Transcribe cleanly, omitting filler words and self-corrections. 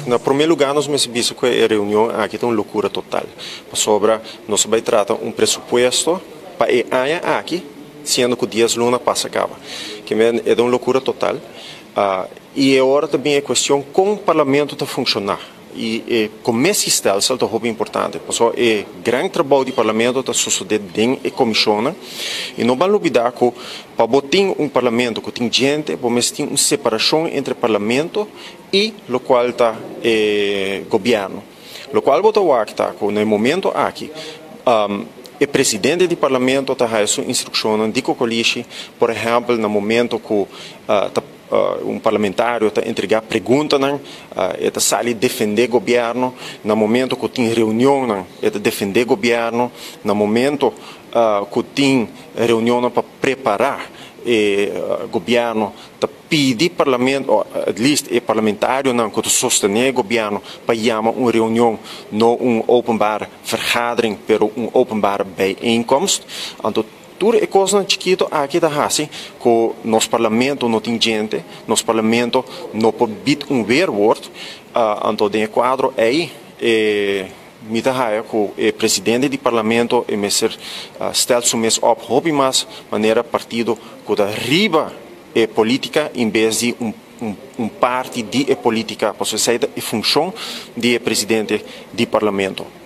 Na promé lugá nos mester bisa ku e reunion aki ta un lokura total, pasobra nos a bai trata un presupuesto pa e aña aki, siendo ku dies luna pasa kaba. Ke men e ta un lokura total. I e ora ta bin e kuestion kon parlamento ta funshoná. I e commissiestelsel ta hopi importante, pasobra e gran trabou di parlamento ta sosodé den e komishonnan. I no ban lubidá ku pa bo tin un parlamento ku tin djente, bo mester tin un separashon entre parlamento i lokual ta e gobièrnu. Lokual bo ta wak ta ku na e momento aki e presidente di parlamento ta haya su instrukshonnan di kokolishi, por ehèmpel na momento ku ta un parlamentario ta entregá preguntanan, e ta sali defendé gobièrnu, na momento ku tin reunionnan e ta defendé gobièrnu, na momento ku tin reunionnan pa prepará e gobièrnu ta pidi parlamento o at least e parlamentarionan ku ta sostené e gobièrnu pa yama un reunion, no un openbare vergadering pero un openbare bijeenkomst. Anto tur e kosnan chikito aki ta hasi ku nos parlamento no tin djente, nos parlamento no por bid un weerwoord. Anto den e kuadro ei e mi ta haya ku e presidente di parlamento e mester stel su mes op hopi mas manera partido ku ta riba e politica en bes di un un parti di e politica, pasobra esei ta e funcion di e presidente di parlamento.